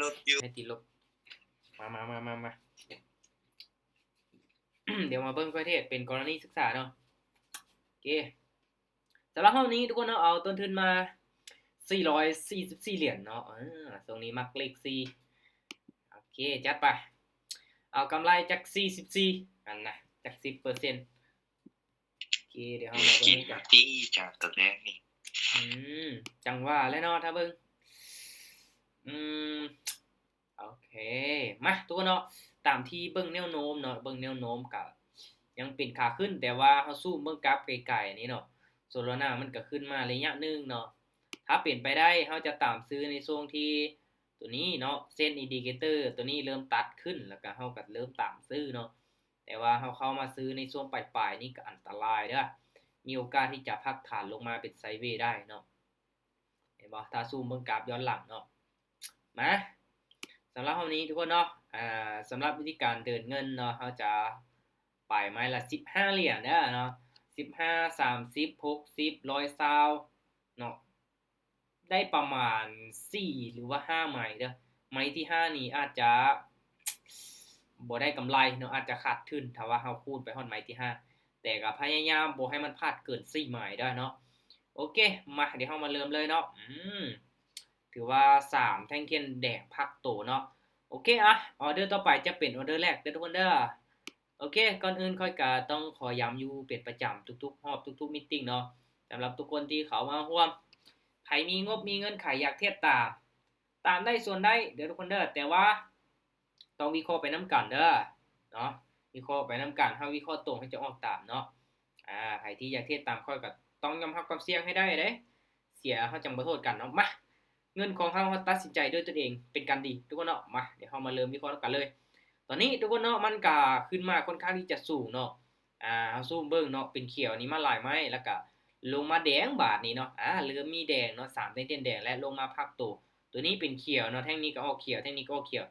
ລົບຢູ່ ໃຫ້ຕິດລົບ. ມາ ມາ ມາ ມາ ມາ ດຽວມາເບິ່ງປະເທດເປັນກໍລະນີສຶກສາເນາະ. ໂອເຄ ສຳລັບຮອບນີ້ທຸກຄົນເນາະ ເອົາຕົ້ນທຶນມາສີ່ຮ້ອຍສີ່ສິບສີ່ຫຼຽນເນາະ. ເອີ ຊ່ວງນີ້ມັກເລກສີ່. ໂອເຄ ຈັດໄປ. ເອົາກຳໄລຈັກສີ່ສິບສີ່ ອັນນະ ຈັກສິບເປີເຊັນ. ໂອເຄ ດຽວເຮົາມາເບິ່ງກັນ. ອືມ ຈັ່ງວ່າແຫຼະເນາະ ຖ້າເບິ່ງ ອືມ ໂອເຄ ມາ ທຸກຄົນເນາະ ຕາມທີ່ເບິ່ງແນວໂນ້ມເນາະ ເບິ່ງແນວໂນ້ມກະຍັງເປັນຂາຂຶ້ນ ແຕ່ວ່າເຮົາຊູມເບິ່ງກາຟໄກໆນີ້ເນາະ ໂຊລານາມັນກະຂຶ້ນມາໄລຍະໜຶ່ງເນາະ. ຖ້າເປັນໄປໄດ້ ເຮົາຈະຕາມຊື້ໃນຊ່ວງທີ່ໂຕນີ້ເນາະ ເສັ້ນອິນດິເຄເຕີໂຕນີ້ເລີ່ມຕັດຂຶ້ນ ແລ້ວກະເຮົາກະເລີ່ມຕາມຊື້ເນາະ. ແຕ່ວ່າເຮົາເຂົ້າມາຊື້ໃນຊ່ວງປາຍໆນີ້ກໍອັນຕະລາຍເດີ້ ມີໂອກາດທີ່ຈະພັກຖານລົງມາເປັນໄຊເວໄດ້ເນາະ ເຫັນບໍ່? ຖ້າຊູມເບິ່ງກາຟຍ້ອນຫຼັງເນາະ. ມາ ສຳລັບຮອບນີ້ທຸກຄົນເນາະ ອ່າ ສຳລັບວິທີການເດີນເງິນເນາະ ເຮົາຈະໄປໄມ້ລະສິບຫ້າຫຼຽນເດີ້ເນາະ ສິບຫ້າ ສາມສິບ ຫົກສິບ ຮ້ອຍຊາວເນາະ. ໄດ້ປະມານສີ່ ຫຼືວ່າຫ້າໄມ້ເດີ້ ໄມ້ທີຫ້ານີ້ອາດຈະບໍ່ໄດ້ກຳໄລເນາະ ອາດຈະຂາດທຶນ ຖ້າວ່າເຮົາຄູນໄປຮອດໄມ້ທີຫ້າ ແຕ່ກໍພະຍາຍາມບໍ່ໃຫ້ມັນພາດເກີນສີ່ໄມ້ເດີ້ເນາະ. ໂອເຄ ມາ ດຽວເຮົາມາເລີ່ມເລີຍເນາະ. ອືມ ຖືວ່າສາມແທ່ງທຽນແດງພັກໂຕເນາະ. ໂອເຄ ອ່ະ ອໍເດີຕໍ່ໄປຈະເປັນອໍເດີແລກເດີ້ທຸກຄົນເດີ້. ໂອເຄ ກ່ອນອື່ນຂ້ອຍກະຕ້ອງຂໍຢ້ຳຢູ່ເປັນປະຈຳທຸກໆຮອບ ທຸກໆມີດຕິ້ງເນາະ ສຳລັບທຸກຄົນທີ່ເຂົ້າມາຮ່ວມ ໃຜມີງົບມີເງິນຂາຍຢາກເທດຕາມ ຕາມໄດ້ສ່ວນໄດ້ເດີ້ທຸກຄົນເດີ້ ແຕ່ວ່າຕ້ອງວິເຄາະໄປນຳກັນເດີ້ເນາະ ວິເຄາະໄປນຳກັນ ເຮົາວິເຄາະຕົງເຮົາຈະອອກຕາມເນາະ. ອາ ໃຜທີ່ຢາກເທດຕາມຂ້ອຍກະຕ້ອງຍອມຮັບຄວາມສ່ຽງໃຫ້ໄດ້ເດ້ ເສຍເຮົາຈັ່ງບໍ່ໂທດກັນເນາະ. ມາ ເງິນຂອງເຮົາ ເຮົາຕັດສິນໃຈດ້ວຍຕົນເອງ ເປັນການດີທຸກຄົນເນາະ. ມາ ດຽວເຮົາມາເລີ່ມວິເຄາະນຳກັນເລີຍ. ຕອນນີ້ທຸກຄົນເນາະ ມັນກະຂຶ້ນມາຄ່ອນຂ້າງທີ່ຈະສູງເນາະ ອ່າ ເຮົາຊູມເບິ່ງເນາະ ເປັນຂຽວນີ້ມາຫຼາຍໄມ້ ແລ້ວກະລົງມາແດງບາດນີ້ເນາະ ອ່າ ເລີ່ມມີແດງເນາະ ສາມແທ່ງທຽນແດງ ແລະ ລົງມາພັກໂຕ ໂຕນີ້ເປັນຂຽວເນາະ ແທ່ງນີ້ກະອອກຂຽວ ແທ່ງນີ້ກະອອກຂຽວ.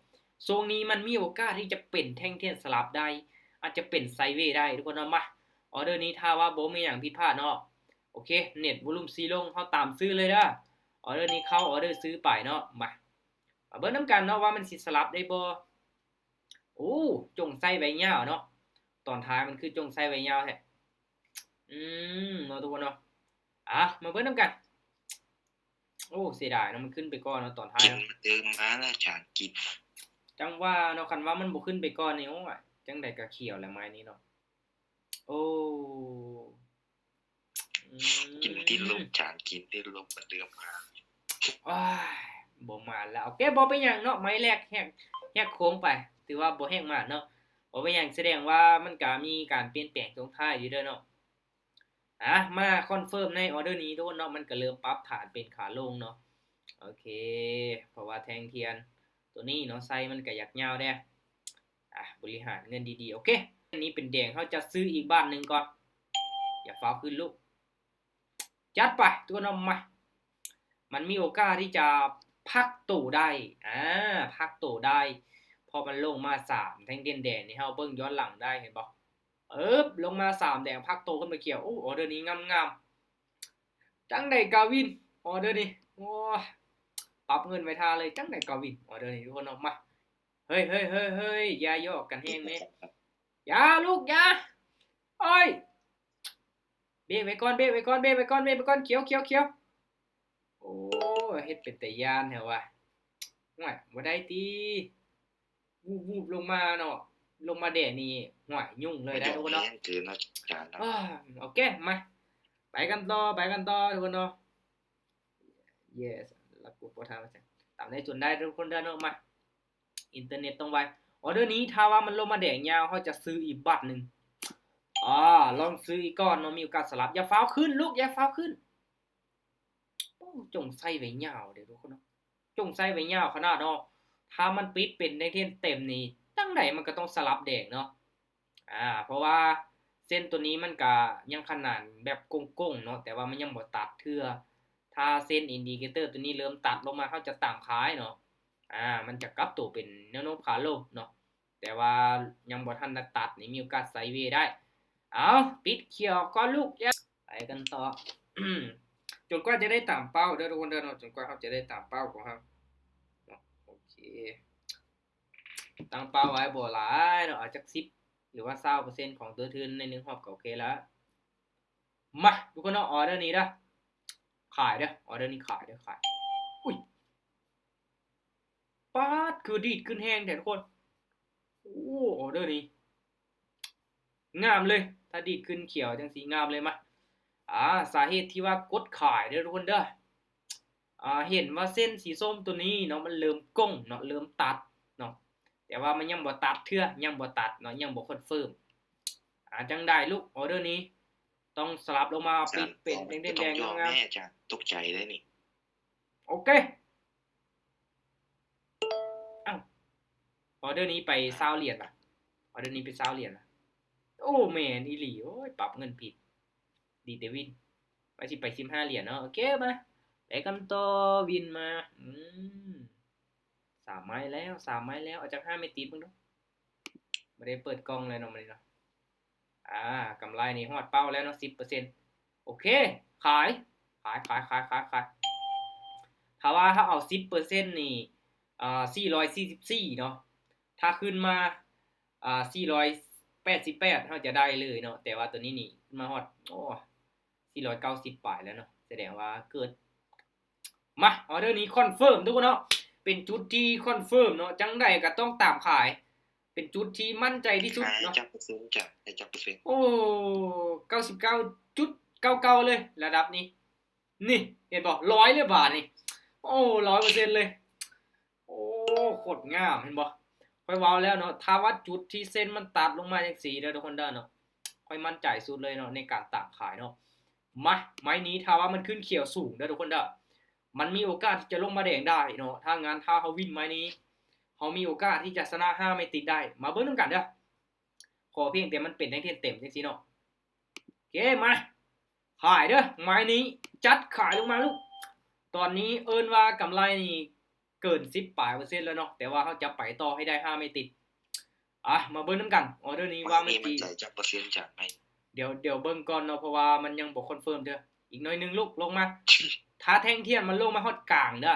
ຊ່ວງນີ້ມັນມີໂອກາດທີ່ຈະເປັນແທ່ງທຽນສະຫຼັບໄດ້ ອາດຈະເປັນໄຊເວໄດ້ທຸກຄົນເນາະ. ມາ ອໍເດີນີ້ຖ້າວ່າບໍ່ມີຫຍັງຜິດພາດເນາະ ໂອເຄ ເນັດວໍລຸ່ມສີ່ລົງ ເຮົາຕາມຊື້ເລີຍເດີ້. ອໍເດີນີ້ເຂົ້າ ອໍເດີຊື້ໄປເນາະ. ມາ ມາເບິ່ງນຳກັນເນາະວ່າມັນຊິສະຫຼັບໄດ້ບໍ່. ໂອ້ ຈົ່ງໃສ່ໄວ້ຍາວເນາະ ຕອນທ້າຍມັນຄືຈົ່ງໃສ່ໄວ້ຍາວແທ້. ອືມ ເນາະທຸກຄົນເນາະ ອ່ະ ມາເບິ່ງນຳກັນ. ໂອ້ ເສຍດາຍເນາະ ມັນຂຶ້ນໄປກ່ອນເນາະ ຕອນທ້າຍເນາະ ກິນເຕີມມາລະຈານກິນ. ຈັ່ງວ່າເນາະ ຄັນວ່າມັນບໍ່ຂຶ້ນໄປກ່ອນນີ້ ໂອ້ຍ ຈັ່ງໃດກະຂຽວແຫຼະໄມ້ນີ້ເນາະ. ໂອ້ ອືມ ກິນຕິດລົບ ຈານກິນຕິດລົບ ມັນເລີ່ມມາ ໂອ້ຍ ບໍ່ມາແລ້ວ. ໂອເຄ ບໍ່ເປັນຫຍັງເນາະ ໄມ້ແລກແຮກ ແຮກໂຄ້ງໄປ ຖືວ່າບໍ່ແຮກມາເນາະ ບໍ່ເປັນຫຍັງ ສະແດງວ່າມັນກະມີການປ່ຽນແປງຊ່ວງທ້າຍຢູ່ເດີ້ເນາະ. ອ່ະ ມາຄອນເຟີມໃນອໍເດີນີ້ທຸກຄົນເນາະ ມັນກະເລີ່ມປັບຖານເປັນຂາລົງເນາະ. ໂອເຄ ເພາະວ່າແທ່ງທຽນໂຕນີ້ເນາະ ໄຊມັນກະຢາກຍາວແດ່. ອ່ະ ບໍລິຫານເງິນດີໆ. ໂອເຄ ອັນນີ້ເປັນແດງ ເຮົາຈະຊື້ອີກບາດໜຶ່ງກ່ອນ ຢ່າຟ້າວຂຶ້ນລູກ. ຈັດໄປທຸກຄົນເນາະ ມາ ມັນມີໂອກາດທີ່ຈະພັກໂຕໄດ້ ອ່າ ພັກໂຕໄດ້ ເພາະມັນລົງມາສາມແທ່ງທຽນແດງນີ້ ເຮົາເບິ່ງຍ້ອນຫຼັງໄດ້ ເຫັນບໍ່? ເອີບ ລົງມາສາມແດງ ພັກໂຕຂຶ້ນມາຂຽວ. ໂອ້ ອໍເດີນີ້ງາມໆ ຈັ່ງໃດກາວິນ ອໍເດີນີ້ ໂອ້ຍ ປັບເງິນໄວ້ທ່າເລີຍ ຈັ່ງໃດກາວິນ ອໍເດີນີ້ ທຸກຄົນເນາະ. ມາ ເຮີ້ຍໆໆໆ ຢ່າຢອກກັນແຮງແມ້ ຢ່າລູກ ຢ່າ ໂອ້ຍ ເບຣກໄວ້ກ່ອນ ເບຣກໄວ້ກ່ອນ ເບຣກໄວ້ກ່ອນ ເບຣກໄວ້ກ່ອນ ຂຽວ ຂຽວ ຂຽວ. ໂອ້ຍ ເຮັດເປັນຕາຢ້ານແທ້ວ່າ ໂອ້ຍ ບໍ່ໄດ້ຕິ ວູບໆລົງມາເນາະ ລົງມາແດງນີ້ ໂອ້ຍ ຫຍຸ້ງເລີຍໄດ໋ທຸກຄົນເນາະ. ໂອເຄ ມາ ໄປກັນຕໍ່ ໄປກັນຕໍ່ທຸກຄົນເນາະ. ເຢສ ລັກກູໂປທາມາ ຕາມໄດ້ຈົນໄດ້ທຸກຄົນເດີເນາະ. ມາ ອິນເຕີເນັດຕ້ອງໄວ. ອໍເດີນີ້ຖ້າວ່າມັນລົງມາແດງຍາວ ເຮົາຈະຊື້ອີກບາດໜຶ່ງ. ອາ ລອງຊື້ອີກກ່ອນເນາະ ມີໂອກາດສະຫຼັບ. ຢ່າຟ້າວຂຶ້ນລູກ ຢ່າຟ້າວຂຶ້ນ. ໂອ້ ຈົ່ງໃສ່ໄວ້ຍາວເດ້ທຸກຄົນເນາະ ຈົ່ງໃສ່ໄວ້ຍາວຂະໜາດເນາະ. ຖ້າມັນປິດເປັນແທ່ງທຽນເຕັມນີ້ ຈັ່ງໃດມັນກະຕ້ອງສະຫຼັບແດງເນາະ. ອາ ເພາະວ່າເສັ້ນໂຕນີ້ມັນກະຍັງຂະໜານແບບໂກ່ງໆເນາະ ແຕ່ວ່າມັນຍັງບໍ່ຕັດເທື່ອ. ຖ້າເສັ້ນອິນດິເຄເຕີໂຕນີ້ເລີ່ມຕັດລົງມາ ເຮົາຈະຕາມຂາຍເນາະ. ອາ ມັນຈະກັບໂຕເປັນແນວໂນ້ມຂາລົງເນາະ ແຕ່ວ່າຍັງບໍ່ທັນໄດ້ຕັດນີ້ ມີໂອກາດໄຊເວໄດ້. ເອົາ ປິດຂຽວກ່ອນລູກ ໄປກັນຕໍ່ ຈົນກວ່າຈະໄດ້ຕາມເປົ້າເດີທຸກຄົນເດີເນາະ ຈົນກວ່າເຮົາຈະໄດ້ຕາມເປົ້າຂອງເຮົາເນາະ. ໂອ ເຄ ຕັ້ງເປົ້າໄວ້ບໍ່ຫຼາຍເນາະ ເອົາຈັກສິບ ຫຼືວ່າຊາວເປີເຊັນຂອງຕົວທຶນໃນໜຶ່ງຮອບກໍໂອເຄລະ. ມາ ທຸກຄົນເນາະ ອໍເດີນີ້ເດີ ຂາຍເດີ ອໍເດີນີ້ຂາຍເດີ ຂາຍ. ອຸ້ຍ ປາດ ຄືດີດຂຶ້ນແຮງແທ້ທຸກຄົນ. ໂອ້ ອໍເດີນີ້ງາມເລີຍ ຖ້າດີດຂຶ້ນຂຽວຈັ່ງຊີ້ງາມເລີຍ. ມາ ອ່າ ສາເຫດທີ່ວ່າກົດຂາຍເດີທຸກຄົນເດີ ອ່າ ເຫັນວ່າເສັ້ນສີສົ້ມຕົວນີ້ເນາະ ມັນເລີ່ມໂກ່ງເນາະ ເລີ່ມຕັດເນາະ ແຕ່ວ່າມັນຍັງບໍ່ຕັດເທື່ອ ຍັງບໍ່ຕັດເນາະ ຍັງບໍ່ຄອນເຟີມ. ອ່າ ຈັ່ງໃດລູກ ອໍເດີນີ້ຕ້ອງສະຫຼັບລົງມາ ຈານ ປິດເປັນແດງໆ ງາມໆ. ແມ່ ອາຈານ ຕົກໃຈເດ້ນີ້. ໂອເຄ ອ້າວ ອໍເດີນີ້ໄປຊາວຫຼຽນລະ ອໍເດີນີ້ໄປຊາວຫຼຽນລະ. ໂອ້ ແມ່ນອີ່ຫຼີ ໂອ້ຍ ປັບເງິນຜິດ ດີແຕ່ວິນ ວ່າຊິໄປສິບຫ້າຫຼຽນເນາະ. ໂອເຄ ມາ ໄປກັນຕໍ່ ວິນມາ. ອືມ ສາມໄມ້ແລ້ວ ສາມໄມ້ແລ້ວ ເອົາຈັກຫ້າໄມ້ຕິດເບິ່ງດູ. ບໍ່ໄດ້ເປີດກ່ອງເລີຍເນາະມື້ນີ້ເນາະ. ອ່າ ກຳໄລນີ້ຮອດເປົ້າແລ້ວເນາະ ສິບເປີເຊັນ. ໂອເຄ ຂາຍ ຂາຍ ຂາຍ ຂາຍ ຂາຍ ຂາຍ. ຖ້າວ່າເຮົາເອົາສິບເປີເຊັນນີ້ ອ່າ ສີ່ຮ້ອຍສີ່ສິບສີ່ເນາະ ຖ້າຂຶ້ນມາ ອ່າ ສີ່ຮ້ອຍແປດສິບແປດ ເຮົາຈະໄດ້ເລີຍເນາະ ແຕ່ວ່າຕົວນີ້ນີ້ຂຶ້ນມາຮອດ ໂອ້ ສີ່ຮ້ອຍເກົ້າສິບປາຍແລ້ວເນາະ ສະແດງວ່າເກີດ ມາ ອໍເດີນີ້ຄອນເຟີມທຸກຄົນເນາະ ເປັນຈຸດທີ່ຄອນເຟີມເນາະ ຈັ່ງໃດກໍຕ້ອງຕາມຂາຍ ເປັນຈຸດທີ່ໝັ້ນໃຈທີ່ສຸດເນາະ. ຈັກເປີເຊັນ ຈັກ ໃຫ້ຈັກເປີເຊັນ? ໂອ້ ເກົ້າສິບເກົ້າຈຸດເກົ້າເກົ້າເລີຍ ລະດັບນີ້ ນີ້ ເຫັນບໍ່ ຮ້ອຍເລີຍບາດນີ້. ໂອ້ ຮ້ອຍເປີເຊັນເລີຍ. ໂອ້ ໂຄດງາມ ເຫັນບໍ່ ຂ້ອຍເວົ້າແລ້ວເນາະ ຖ້າວ່າຈຸດທີ່ເສັ້ນມັນຕັດລົງມາຈັ່ງຊີ້ເດີທຸກຄົນເດີເນາະ ຂ້ອຍໝັ້ນໃຈສຸດເລີຍເນາະ ໃນການຕາມຂາຍເນາະ. ມາ ໄມ້ນີ້ຖ້າວ່າມັນຂຶ້ນຂຽວສູງເດີທຸກຄົນເດີ ມັນມີໂອກາດທີ່ຈະລົງມາແດງໄດ້ເນາະ. ຖ້າງານ ຖ້າເຮົາວິນໄມ້ນີ້ ເຮົາມີໂອກາດທີ່ຈະຊະນະຫ້າໄມ້ຕິດໄດ້. ມາເບິ່ງນຳກັນເດີ ຂໍພຽງແຕ່ມັນເປັນແທ່ງທຽນເຕັມຈັ່ງຊີ້ເນາະ. ໂອເຄ ມາ ຂາຍເດີ ໄມ້ນີ້ຈັດຂາຍລົງມາລູກ. ຕອນນີ້ເອີ້ນວ່າກຳໄລນີ້ເກີນສິບປາຍເປີເຊັນແລ້ວເນາະ ແຕ່ວ່າເຮົາຈະໄປຕໍ່ໃຫ້ໄດ້ຫ້າໄມ້ຕິດ. ອ່ະ ມາເບິ່ງນຳກັນ ອໍເດີນີ້ວ່າມັນຊິ ໃຈຈັກເປີເຊັນຈາກໄມ້ ດຽວ ດຽວເບິ່ງກ່ອນເນາະ ເພາະວ່າມັນຍັງບໍ່ຄອນເຟີມເທື່ອ. ອີກໜ້ອຍໜຶ່ງລູກ ລົງມາ ຖ້າແທ່ງທຽນມັນລົງມາຮອດກາງເດີ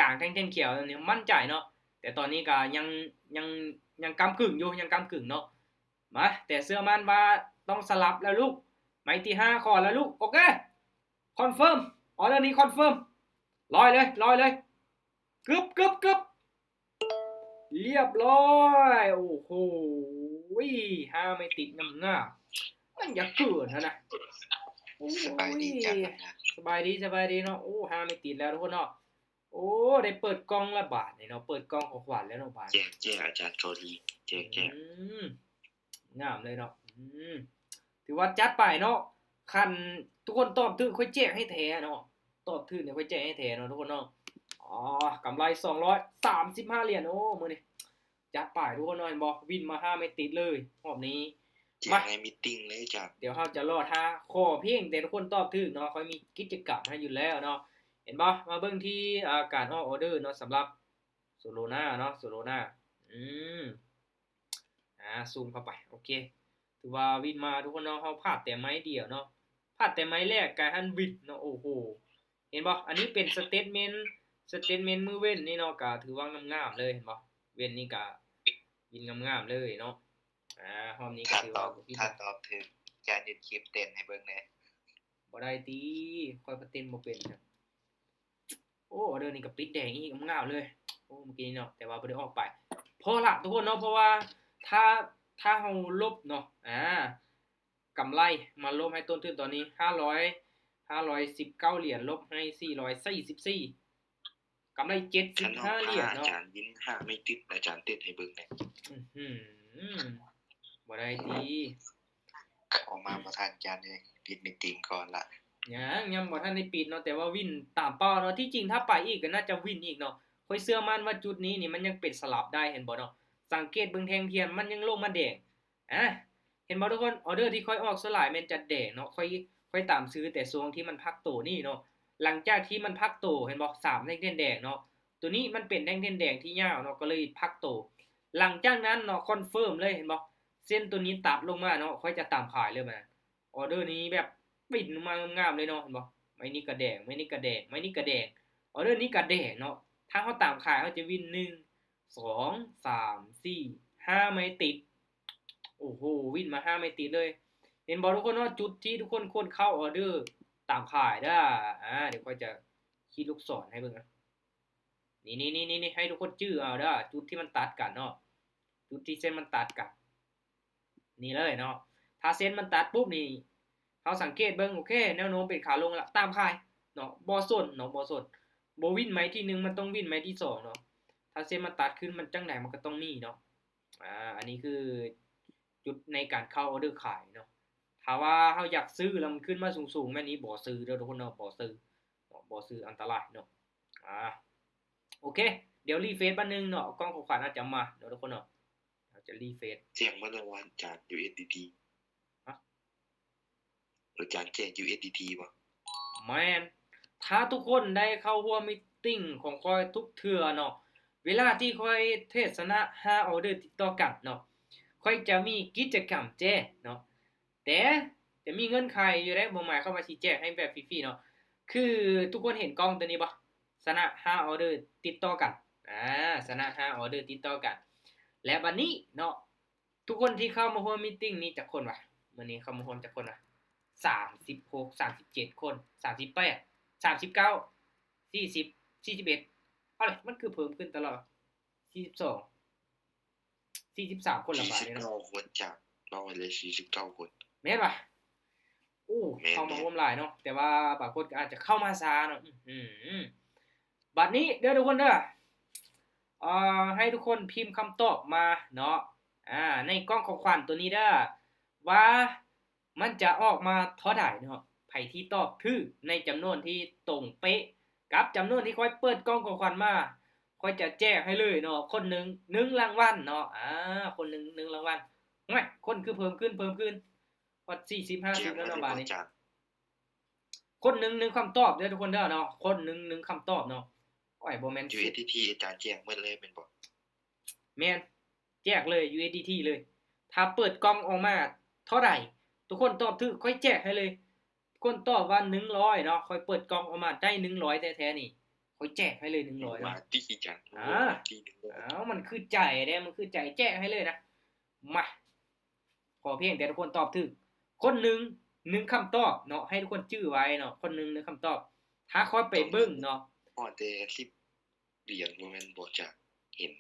ກາງແທ່ງທຽນຂຽວນີ້ໝັ້ນໃຈເນາະ ແຕ່ຕອນນີ້ກໍຍັງ ຍັງ ຍັງກ້ຳກຶ່ງຢູ່ ຍັງກ້ຳກຶ່ງເນາະ. ມາ ແຕ່ເຊື່ອໝັ້ນວ່າຕ້ອງສະຫຼັບແລ້ວລູກ ໄມ້ທີຫ້າຂໍແລ້ວລູກ. ໂອເຄ ຄອນເຟີມ ອໍເດີນີ້ຄອນເຟີມ ລອຍເລີຍ ລອຍເລີຍ ກຶບ ກຶບ ກຶບ ລຽບຮ້ອຍ. ໂອ້ໂຫ ຫ້າໄມ້ຕິດງາມໆ ມັນຢາກເກີນຫັ້ນນະ. ໂອ້ຍ ສະບາຍດີ ສະບາຍດີ ສະບາຍດີເນາະ. ໂອ້ ຫ້າໄມ້ຕິດແລ້ວທຸກຄົນເນາະ. ໂອ້ ໄດ້ເປີດກ່ອງລະບາດນີ້ເນາະ ເປີດກ່ອງຂອງຂວັນແລ້ວເນາະບາດ ແຈກ ແຈກ ອາຈານ ໂຊລີ ແຈກ ແຈກ ອືມ ງາມເລີຍເນາະ. ອືມ ຖືວ່າຈັດໄປເນາະ ຄັນທຸກຄົນຕອບຖືກຂ້ອຍແຈກໃຫ້ແທ້ເນາະ ຕອບຖືກນີ້ຂ້ອຍແຈກໃຫ້ແທ້ເນາະທຸກຄົນເນາະ. ອໍ ກຳໄລສອງຮ້ອຍສາມສິບຫ້າຫຼຽນ. ໂອ້ ມື້ນີ້ ຈັດໄປທຸກຄົນເນາະ ເຫັນບໍ່ ວິນມາຫ້າໄມ້ຕິດເລີຍຮອບນີ້. ມາ ໃນມີດຕິງເລີຍຈ້າ ດຽວເຮົາຈະລໍຖ້າ ຂໍພຽງແຕ່ທຸກຄົນຕອບຖືກເນາະ ຂ້ອຍມີກິດຈະກຳໃຫ້ຢູ່ແລ້ວເນາະ. ເຫັນບໍ່ ມາເບິ່ງທີ່ ອ່າ ການອອກອໍເດີເນາະ ສຳລັບໂຊໂລນາເນາະ ໂຊໂລນາ. ອືມ ອ່າ ຊູມເຂົ້າໄປ ໂອເຄ ຖືວ່າວິນມາທຸກຄົນເນາະ ເຮົາພາດແຕ່ໄມ້ດຽວເນາະ ພາດແຕ່ໄມ້ແລກກາຍຫັ້ນວິນເນາະ. ໂອ້ໂຫ ເຫັນບໍ່ ອັນນີ້ເປັນສະເຕດເມັນ ສະເຕດເມັນມື້ເວັ້ນນີ້ເນາະ ກະຖືວ່າງາມໆເລີຍ ເຫັນບໍ່ ເວັ້ນນີ້ກະວິນງາມໆເລີຍເນາະ. ອ່າ ຮອບນີ້ກະຖືວ່າ ຖ້າຕອບຖືກ ຈານເຮັດຄລິບເຕັ້ນໃຫ້ເບິ່ງແດ່. ບໍ່ໄດ້ຕິ ຂ້ອຍກໍເຕັ້ນບໍ່ເປັນ. ໂອ້ ອໍເດີນີ້ກໍປິດແດງອີກ ງາມໆເລີຍ. ໂອ້ ເມື່ອກີ້ນີ້ເນາະ ແຕ່ວ່າບໍ່ໄດ້ອອກໄປ. ພໍລະທຸກຄົນເນາະ ເພາະວ່າຖ້າ ຖ້າເຮົາລົບເນາະ ອ່າ ກຳໄລມາລົບໃຫ້ຕົ້ນທຶນຕອນນີ້ ຫ້າຮ້ອຍ ຫ້າຮ້ອຍສິບເກົ້າຫຼຽນ ລົບໃຫ້ສີ່ຮ້ອຍສີ່ສິບສີ່ ກຳໄລເຈັດສິບຫ້າຫຼຽນເນາະ. ອາຈານວິນຫ້າໄມ້ຕິດ ອາຈານເຕັ້ນໃຫ້ເບິ່ງແດ່. ອືຫື ບໍ່ໄດ້ຕິ ອອກມາບໍ່ທັນ ອາຈານເອີຍ ປິດມີດຕິງກ່ອນລະ. ຍັງ ຍັງບໍ່ທັນໄດ້ປິດເນາະ ແຕ່ວ່າວິນຕາມເປົ້າເນາະ. ທີ່ຈິງຖ້າໄປອີກກໍໜ້າຈະວິນອີກເນາະ. ຂ້ອຍເຊື່ອໝັ້ນວ່າຈຸດນີ້ນີ້ມັນຍັງເປັນສະຫຼັບໄດ້ ເຫັນບໍ່ເນາະ. ສັງເກດເບິ່ງແທ່ງທຽນ ມັນຍັງລົງມາແດງ. ອາ ເຫັນບໍ່ທຸກຄົນ ອໍເດີທີ່ຂ້ອຍອອກສ່ວນຫຼາຍແມ່ນຈະແດງເນາະ. ຂ້ອຍ ຂ້ອຍຕາມຊື້ແຕ່ຊ່ວງທີ່ມັນພັກໂຕນີ້ເນາະ. ຫຼັງຈາກທີ່ມັນພັກໂຕ ເຫັນບໍ່ ສາມແທ່ງທຽນແດງເນາະ. ໂຕນີ້ມັນເປັນແທ່ງທຽນແດງທີ່ຍາວເນາະ ກໍເລີຍພັກໂຕ. ຫຼັງຈາກນັ້ນເນາະ ຄອນເຟີມເລີຍ ເຫັນບໍ່ ເສັ້ນໂຕນີ້ຕັດລົງມາເນາະ ຂ້ອຍຈະຕາມຂາຍເລີຍບາດນີ້. ອໍເດີນີ້ແບບປິ່ນມາງາມໆເລີຍເນາະ ເຫັນບໍ່ ໄມ້ນີ້ກະແດງ ໄມ້ນີ້ກະແດງ ໄມ້ນີ້ກະແດງ ອໍເດີນີ້ກະແດງເນາະ. ຖ້າເຮົາຕາມຂາຍ ເຮົາຈະວິນໜຶ່ງ ສອງ ສາມ ສີ່ ຫ້າໄມ້ຕິດ. ໂອ້ໂຫ ວິນມາຫ້າໄມ້ຕິດເລີຍ. ເຫັນບໍ່ທຸກຄົນເນາະ? ຈຸດທີ່ທຸກຄົນຄວນເຂົ້າອອເດີຕາມຂາຍເດີ້. ອາ ດຽວຂ້ອຍຈະຂີດລູກສອນໃຫ້ເບິ່ງນະ. ນີ້ໆໆໆ ໃຫ້ທຸກຄົນຈື່ເອົາເດີ້ ຈຸດທີ່ມັນຕັດກັນເນາະ, ຈຸດທີ່ເສັ້ນມັນຕັດກັນ. ນີ້ເລີຍເນາະ. ຖ້າເສັ້ນມັນຕັດປຸບນີ້ ເຮົາສັງເກດເບິ່ງ ໂອເຄ ແນວໂນ້ມເປັນຂາລົງລະ ຕາມຂາຍເນາະ, ບໍ່ສົນເນາະ ບໍ່ສົນ. ບໍ່ວິນໄມ້ທີໜຶ່ງ ມັນຕ້ອງວິນໄມ້ທີສອງເນາະ. ຖ້າເສັ້ນມັນຕັດຂຶ້ນ ມັນຈັ່ງໃດມັນກໍຕ້ອງມີເນາະ. ອາ ອັນນີ້ຄືຈຸດໃນການເຂົ້າອອເດີຂາຍເນາະ. ຖ້າວ່າເຮົາຢາກຊື້ແລ້ວມັນຂຶ້ນມາສູງໆ ແບບນີ້ ບໍ່ຊື້ເດີ້ທຸກຄົນເນາະ, ບໍ່ຊື້ເນາະ, ບໍ່ຊື້ ອັນຕະລາຍເນາະ. ອາ ໂອເຄ ດຽວຣີເຟຣຊບາດໜຶ່ງເນາະ, ກ່ອງຂອງຂວັນອາດຈະມາເນາະທຸກຄົນເນາະ. ເຮົາຈະຣີເຟຣຊ. ແຈ້ງມາແລ້ວວ່າອາຈານ ຢູເອສດີທີ ຮະ? ອາຈານແຈ້ງ ຢູເອສດີທີ ບໍ່? ແມ່ນ. ຖ້າທຸກຄົນໄດ້ເຂົ້າຮ່ວມມີດຕິງຂອງຂ້ອຍທຸກເທື່ອເນາະ, ເວລາທີ່ຂ້ອຍເທຣດຊະນະຫ້າອອເດີຕິດຕໍ່ກັນເນາະ, ຂ້ອຍຈະມີກິດຈະກຳແຈກເນາະ. ແຕ່ຈະມີເງື່ອນໄຂຢູ່ເດ້, ບໍ່ໝາຍຄວາມວ່າຊິແຈກໃຫ້ແບບຟຣີໆເນາະ. ຄືທຸກຄົນເຫັນກ່ອງໂຕນີ້ບໍ່? ຊະນະຫ້າອອເດີຕິດຕໍ່ກັນ. ອາ ຊະນະຫ້າອອເດີຕິດຕໍ່ກັນ. ແລະ ບັດນີ້ເນາະ, ທຸກຄົນທີ່ເຂົ້າມາຮ່ວມມີດຕິງນີ້ຈັກຄົນວະ? ມື້ນີ້ເຂົ້າມາຮ່ວມຈັກຄົນວະ? ສາມສິບຫົກ ສາມສິບເຈັດຄົນ, ສາມສິບແປດ ສາມສິບເກົ້າ ສີ່ສິບ ສີ່ສິບເອັດ. ເອົາລະ ມັນຄືເພີ່ມຂຶ້ນຕະຫຼອດ. ສີ່ສິບສອງ ສີ່ສິບສາມຄົນລະບາດນີ້ເນາະ. ສີ່ສິບເກົ້າຄົນ ຈາກເວົ້າໄວ້ເລີຍ ສີ່ສິບເກົ້າຄົນ. ແມ່ນວະ? ໂອ້ ແມ່ນໆ ເຂົ້າມາຮ່ວມຫຼາຍເນາະ, ແຕ່ວ່າບາງຄົນກໍອາດຈະເຂົ້າມາຊ້າເນາະ. ອື ບາດນີ້ເດີທຸກຄົນເດີ, ເອີ ໃຫ້ທຸກຄົນພິມຄຳຕອບມາເນາະ, ອາ ໃນກ່ອງຂອງຂວັນໂຕນີ້ເດີ ວ່າ ມັນຈະອອກມາເທົ່າໃດເນາະ. ໃຜທີ່ຕອບຖືກໃນຈຳນວນທີ່ຕົງເປະກັບຈຳນວນທີ່ຂ້ອຍເປີດກ່ອງຂອງຂວັນມາ, ຂ້ອຍຈະແຈກໃຫ້ເລີຍເນາະ, ຄົນໜຶ່ງ ໜຶ່ງລາງວັນເນາະ. ອາ ຄົນໜຶ່ງ ໜຶ່ງລາງວັນ. ໂອ້ຍ ຄົນຄືເພີ່ມຂຶ້ນ ເພີ່ມຂຶ້ນ ຮອດສີ່ສິບ ຫ້າສິບແລ້ວເນາະບາດນີ້. ຄົນໜຶ່ງ ໜຶ່ງຄຳຕອບເດີທຸກຄົນເດີເນາະ, ຄົນໜຶ່ງ ໜຶ່ງຄຳຕອບເນາະ. ໂອ້ຍ ບໍ່ແມ່ນ ຢູເອສດີທີ ອາຈານແຈກໝົດເລີຍແມ່ນບໍ່? ແມ່ນ. ແຈກເລີຍ ຢູເອສດີທີ ເລີຍ. ຖ້າເປີດກ່ອງອອກມາເທົ່າໃດ ທຸກຄົນຕອບຖືກ ຂ້ອຍແຈກໃຫ້ເລີຍ. ຄົນຕອບວ່າໜຶ່ງຮ້ອຍເນາະ, ຂ້ອຍເປີດກ່ອງອອກມາໄດ້ໜຶ່ງຮ້ອຍແທ້ໆນີ້ ຂ້ອຍແຈກໃຫ້ເລີຍໜຶ່ງຮ້ອຍເນາະ. ວ່າຕິອາຈານ. ອາ ໂອ້ ຕິໜຶ່ງຮ້ອຍ. ເອົ້າ ມັນຄືໃຈເດ້, ມັນຄືໃຈ, ແຈກໃຫ້ເລີຍນະ. ມາ ຂໍພຽງແຕ່ທຸກຄົນຕອບຖືກ ຄົນໜຶ່ງ ໜຶ່ງຄຳຕອບເນາະ, ໃຫ້ທຸກຄົນຈື່ໄວ້ເນາະ, ຄົນໜຶ່ງ ໜຶ່ງຄຳຕອບ. ຖ້າຂ້ອຍໄປເບິ່ງເນາະ ຮອດແຕ່ສິບ ຫຼຽນບໍ່ແມ່ນບໍ່? ຈະເຫັນ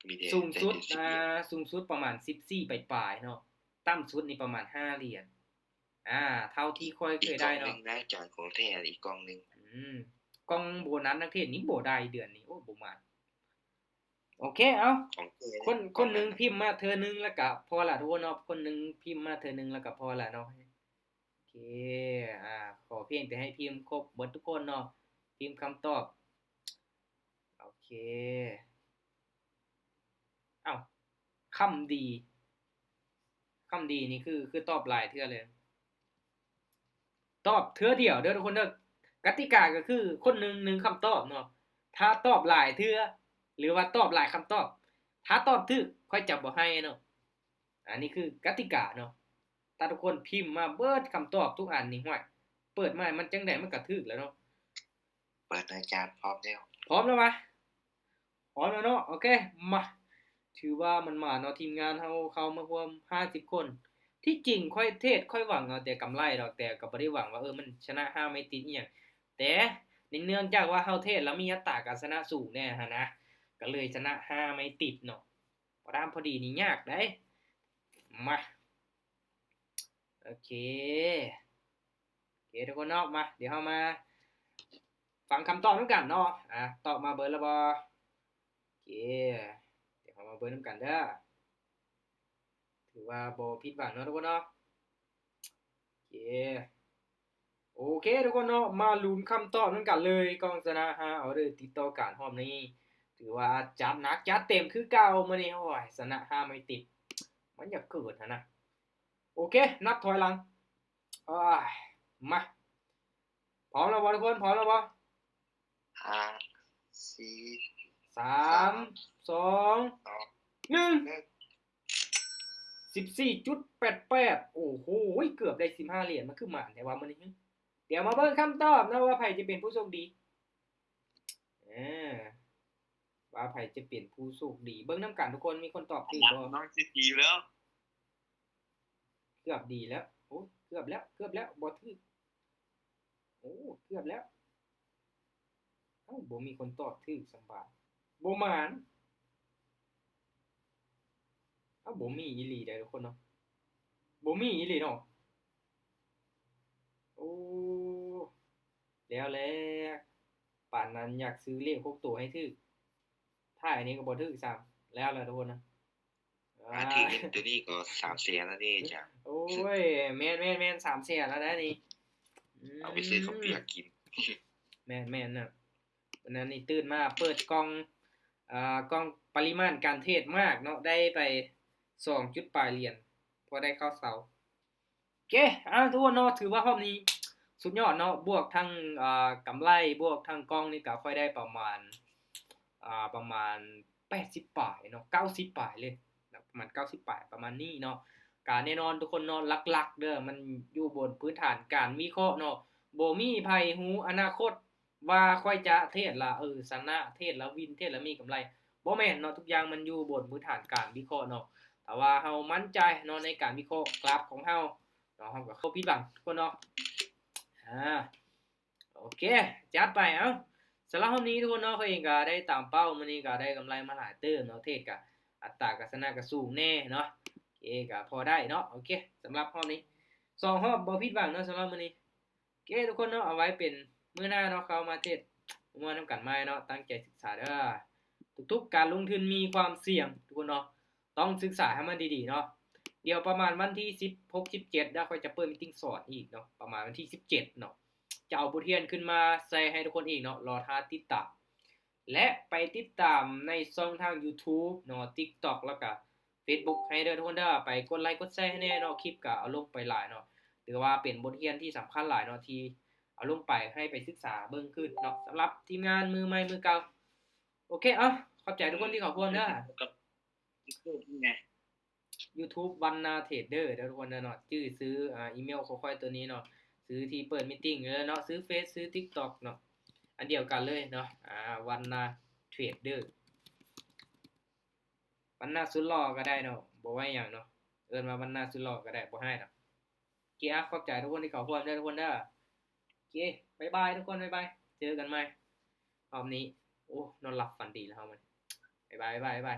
ມີແຕ່ ສູງສຸດ ແຕ່ສິບຫຼຽນ. ອາ ສູງສຸດປະມານສິບສີ່ປາຍໆເນາະ, ຕ່ຳສຸດນີ້ປະມານຫ້າຫຼຽນ. ອາ ເທົ່າທີ່ຂ້ອຍເຄີຍໄດ້ເນາະ. ອີກກ່ອງໜຶ່ງນະ ຈານ ຂອງແທ້ອີກກ່ອງໜຶ່ງ. ອືມ ກ່ອງໂບນັດນັກເທຣດນີ້ບໍ່ໄດ້ເດືອນນີ້. ໂອ້ ບໍ່ມານ. ໂອເຄ ເອົາ ຂອງແທ້ ຄົນ ຄົນໜຶ່ງພິມມາເທື່ອໜຶ່ງແລ້ວກະພໍລະທຸກຄົນເນາະ, ຄົນໜຶ່ງພິມມາເທື່ອໜຶ່ງແລ້ວກະພໍລະເນາະ. ໂອເຄ ອາ ຂໍພຽງແຕ່ໃຫ້ພິມຄົບເບິດທຸກຄົນເນາະ, ພິມຄຳຕອບ. ໂອເຄ ເອົ້າ ຄຳດີ ຄຳດີນີ້ຄື ຄືຕອບຫຼາຍເທື່ອເລີຍ. ຕອບເທື່ອດຽວເດີທຸກຄົນເດີ. ກະຕິກາກໍຄືຄົນໜຶ່ງ ໜຶ່ງຄຳຕອບເນາະ, ຖ້າຕອບຫຼາຍເທື່ອ ຫຼືວ່າຕອບຫຼາຍຄຳຕອບ ຖ້າຕອບຖືກຂ້ອຍຈະບໍ່ໃຫ້ເນາະ. ອັນນີ້ຄືກະຕິກາເນາະ. ຖ້າທຸກຄົນພິມມາເບິດຄຳຕອບທຸກອັນນີ້ ຫ້ວຍ ເປີດມາມັນຈັ່ງໃດມັນກໍຖືກແລ້ວເນາະ. ເປີດ ອາຈານ ພ້ອມແລ້ວ. ພ້ອມແລ້ວຫວາ? ພ້ອມແລ້ວເນາະ. ໂອເຄ ມາ ຖືວ່າມັນມາເນາະ, ທີມງານເຮົາເຂົ້າມາຮ່ວມຫ້າສິບຄົນ. ທີ່ຈິງຂ້ອຍເທຣດ ຂ້ອຍຫວັງເອົາແຕ່ກຳໄລດອກ, ແຕ່ກໍບໍ່ໄດ້ຫວັງວ່າ ເອີ ມັນຊະນະຫ້າໄມ້ຕິດອີ່ຫຍັງ. ແຕ່ເນື່ອງຈາກວ່າເຮົາເທຣດແລ້ວມີອັດຕາການຊະນະສູງແດ່ຫັ້ນນະ, ກໍເລີຍຊະນະຫ້າໄມ້ຕິດເນາະ. ບໍ່ຕາມພໍດີນີ້ຍາກໃດ໋. ມາ ໂອເຄ ໂອເຄທຸກຄົນເນາະ, ມາ ດຽວເຮົາມາຟັງຄຳຕອບນຳກັນເນາະ. ອາ ຕອບມາເບິດແລ້ວບໍ່? ໂອເຄ ດຽວເຮົາມາເບິ່ງນຳກັນເດີ. ຖືວ່າບໍ່ຜິດຫວັງເນາະທຸກຄົນເນາະ. ໂອເຄ ໂອເຄທຸກຄົນເນາະ, ມາລຸ້ນຄຳຕອບນຳກັນເລີຍ. ກ່ອງຊະນະຫ້າອອເດີຕິດຕໍ່ກັນຮອບນີ້ ຖືວ່າຈັດໜັກຈັດເຕັມຄືເກົ່າມື້ນີ້. ໂອ້ຍ ຊະນະຫ້າໄມ້ຕິດ ມັນຢາກເກີດຫັ້ນນະ. ໂອເຄ ນັບຖອຍຫຼັງ. ໂອ້ຍ ມາ ພ້ອມແລ້ວບໍ່ທຸກຄົນ? ພ້ອມແລ້ວບໍ່? ຫ້າ ສີ່ ສາມ ສາມ ສອງ ໜຶ່ງ ໜຶ່ງ ສິບສີ່ຈຸດແປດແປດ. ໂອ້ໂຫ ເກືອບໄດ້ສິບຫ້າຫຼຽນ. ມັນຄືໝານແທ້ວ່າມື້ນີ້. ດຽວມາເບິ່ງຄຳຕອບເນາະ ວ່າໃຜຈະເປັນຜູ້ໂຊກດີ. ເອີ ໄປ ວ່າໃຜຈະເປັນຜູ້ໂຊກດີ. ເບິ່ງນຳກັນທຸກຄົນ ມີຄົນຕອບຖືກບໍ່? ນ້ອງຊິຕີແລ້ວ. ເກືອບດີແລ້ວ. ໂອ້ ເກືອບແລ້ວ ເກືອບແລ້ວ. ບໍ່ຖືກ. ໂອ້ ເກືອບແລ້ວ. ເອົ້າ ບໍ່ມີຄົນຕອບຖືກສຳບາດ. ບໍ່ໝານ. ເອົ້າ ບໍ່ມີອີ່ຫຼີເດ້ທຸກຄົນເນາະ. ບໍ່ມີອີ່ຫຼີເນາະ. ໂອ້ ແລ້ວແຫຼະ. ປານນັ້ນຢາກຊື້ເລກຫົກໂຕໃຫ້ຖືກ. ທ້າຍນີ້ກໍບໍ່ຖືກຊ້ຳ. ແລ້ວແຫຼະທຸກຄົນນະ. ຖ້າຖືກເລກໂຕນີ້ກໍສາມແສນແລ້ວເດ້ຈ້າ. ໂອ້ຍ ແມ່ນໆໆ ສາມແສນແລ້ວນະນີ້. ອືມ ເອົາໄປຊື້ເຂົ້າປຽກກິນ. ແມ່ນໆນະ. ວັນນັ້ນນີ້ຕື່ນມາເປີດກ່ອງ ອ່າ ກ່ອງປະລິມານການເທຣດມາກເນາະ ໄດ້ໄປສອງຈຸດປາຍຫຼຽນ ພໍໄດ້ເຂົ້າເຊົາ. ໂອເຄ ເອົາ ທຸກຄົນເນາະ ຖືວ່າຮອບນີ້ສຸດຍອດເນາະ ບວກທັງ ອ່າ ກຳໄລ ບວກທັງກ່ອງນີ້ກະຂ້ອຍໄດ້ປະມານ ອ່າ ປະມານແປດສິບປາຍເນາະ ເກົ້າສິບປາຍເລີຍ ປະມານເກົ້າສິບປາຍ ປະມານນີ້ເນາະ. ກະແນ່ນອນທຸກຄົນເນາະ ຫຼັກໆເດີ ມັນຢູ່ບົນພື້ນຖານການວິເຄາະເນາະ ບໍ່ມີໃຜຮູ້ອະນາຄົດ ວ່າຂ້ອຍຈະເທຣດລະ ເອີ ຊະນະ ເທຣດລະວິນ ເທຣດລະມີກຳໄລ ບໍ່ແມ່ນເນາະ. ທຸກຢ່າງມັນຢູ່ບົນພື້ນຖານການວິເຄາະເນາະ. ຖ້າວ່າເຮົາໝັ້ນໃຈເນາະ ໃນການວິເຄາະກຣາຟຂອງເຮົາເນາະ ເຮົາກໍບໍ່ຜິດຫວັງທຸກຄົນເນາະ. ອາ ໂອເຄ ຈັດໄປ. ເອົ້າ ສຳລັບຮອບນີ້ທຸກຄົນເນາະ ຂ້ອຍເອງກໍໄດ້ຕາມເປົ້າ ມື້ນີ້ກໍໄດ້ກຳໄລມາຫຼາຍເຕີບເນາະ ເທຣດກໍອັດຕາການຊະນະກໍສູງແດ່ເນາະ. ໂອເຄ ກໍພໍໄດ້ເນາະ. ໂອເຄ ສຳລັບຮອບນີ້ສອງຮອບບໍ່ຜິດຫວັງເນາະ ສຳລັບມື້ນີ້. ໂອເຄທຸກຄົນເນາະ ເອົາໄວ້ເປັນມື້ໜ້າເນາະ ເຮົາມາເທຣດຮ່ວມນຳກັນໃໝ່ເນາະ. ຕັ້ງໃຈສຶກສາເດີ ທຸກໆການລົງທຶນມີຄວາມສ່ຽງທຸກຄົນເນາະ ຕ້ອງສຶກສາໃຫ້ມັນດີໆເນາະ. ດຽວປະມານວັນທີສິບຫົກ ສິບເຈັດ ດຽວຂ້ອຍຈະເປີດມີດຕິງສອນອີກເນາະ ປະມານວັນທີສິບເຈັດເນາະ ຈະເອົາບົດຮຽນຂຶ້ນມາໃສ່ໃຫ້ທຸກຄົນອີກເນາະ ລໍຖ້າຕິດຕາມ ແລະ ໄປຕິດຕາມໃນຊ່ອງທາງ YouTube ເນາະ TikTok ແລ້ວກະ Facebook ໃຫ້ເດີທຸກຄົນເດີ ໄປກົດໄລກົດແຊໃຫ້ແດ່ເນາະ. ຄລິບກະເອົາລົງໄປຫຼາຍເນາະ ຖືວ່າເປັນບົດຮຽນທີ່ສຳຄັນຫຼາຍເນາະ ທີ່ເອົາລົງໄປໃຫ້ໄປສຶກສາເບິ່ງຄືນເນາະ ສຳລັບທີມງານມືໃໝ່ມືເກົ່າ. ໂອເຄ ເອົາ ຂອບໃຈທຸກຄົນທີ່ເຂົ້າຮ່ວມເດີ. YouTube ວັນນາເທຣດເດີເດີທຸກຄົນເດີເນາະ ຈື່ຊື່ ອາ ອີເມວຂອງຂ້ອຍໂຕນີ້ເນາະ ຊື່ທີ່ເປີດມີດຕິງເດີເນາະ ຊື່ເຟສ ຊື່ TikTok ເນາະ ອັນດຽວກັນເລີຍເນາະ ອາ ວັນນາເທຣດເດີ. ບັນນາສຸດຫຼໍ່ກໍໄດ້ເນາະ ບໍ່ວ່າຫຍັງເນາະ ເອີ້ນວ່າບັນນາສຸດຫຼໍ່ກໍໄດ້ ບໍ່ຮ້າຍດອກ. ໂອເຄ ອາ ຂອບໃຈທຸກຄົນທີ່ເຂົ້າຮ່ວມເດີທຸກຄົນເດີ. ໂອເຄ ບາຍບາຍທຸກຄົນ ບາຍບາຍ ເຈີກັນໃໝ່ຮອບນີ້. ໂອ້ ນອນຫຼັບຝັນດີແລ້ວເຮົາ ບາຍບາຍ ບາຍບາຍ.